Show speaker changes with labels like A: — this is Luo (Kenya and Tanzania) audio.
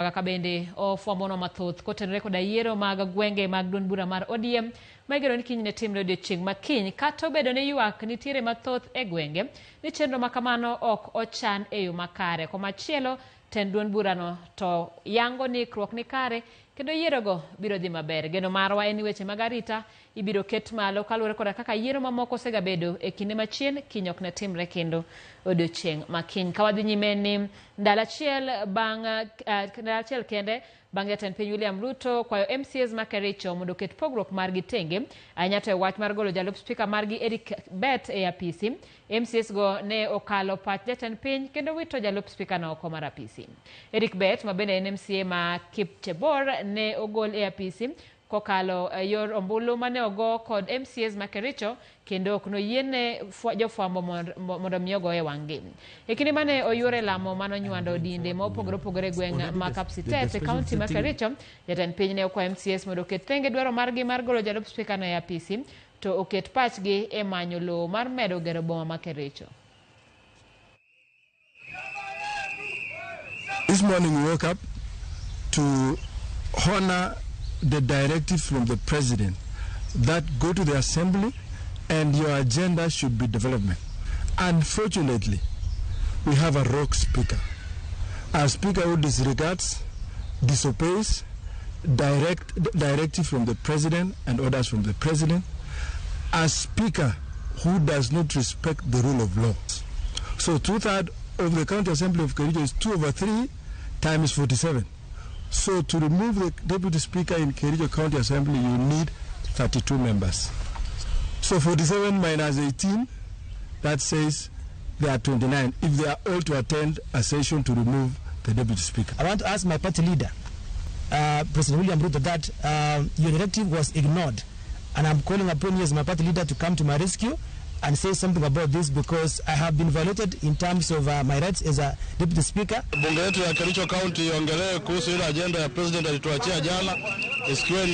A: Kaka bende ofwambono mathoth kotenore koda yiero mag gwenge mag duond bura mar ODM ma igeno ni kiny ne timre odiochieng' ma kiny. Kata obedo ni ywak nitiere mathoth e gwenge ni chenro ma kamano ok ochan e yo makare. Komachielo, tend duond burano to yango ni ikruok ni kare kendo yierogo biro dhi maber. Geno marwa en ni weche mag arita ibiro ket malo kaluwore koda kaka yiero mamoko osegabedo e kinde machien kiny ok ne timre kendo odiochieng' ma kiny. Ka wadhi nyime ni ndalo achiel bang' ndalo achiel kende bang' jatend piny William Ruto kwayo MCAs ma Kericho mondo oket pogruok margi tenge ahinya to e wach mar golo jalup spika margi Eric Bett e apisi. MCAs go ne okalo pach jatend piny kendo wito jalup spika no oko mar apisi. Eric Bett ma bende en MCA ma Kipchebor ne ogol e apisi kokalo e yor ombulu mane ogo kod MCAs ma Kericho kendo ok noyiene jofwambo mondo mi ogoye wang'gi. E kinde mane oyuore lamo manonywando dinde ma opogore opogore e gweng' ma Kapsitet e kaunti ma Kericho, jatend piny ne okwayo MCAs mondo oket thenge dwaro margi mar golo jalup spika no e apisi to oket pachgi e manyo lowo mar medo gero boma ma Kericho.
B: This morning we woke up to honor the directive from the president that go to the assembly and your agenda should be development. Unfortunately, we have a rogue speaker. A speaker who disregards, disobeys directive from the president and orders from the president. A speaker who does not respect the rule of law. So 2/3 of the County Assembly of Kericho is 2 over 3 times 47. So to remove the deputy speaker in Kericho County Assembly, you need 32 members. So 47 minus 18, that says there are 29. If they are all to attend a session to remove the deputy speaker.
C: I want to ask my party leader, President William Ruto, that your directive was ignored. And I'm calling upon you as my party leader to come to my rescue and say something about this, because I have been violated in terms of my rights as a deputy speaker.
D: Bunge yetu ya Kericho County iongelee kuhusu ile agenda ya president alituachia jana, isikiwe ni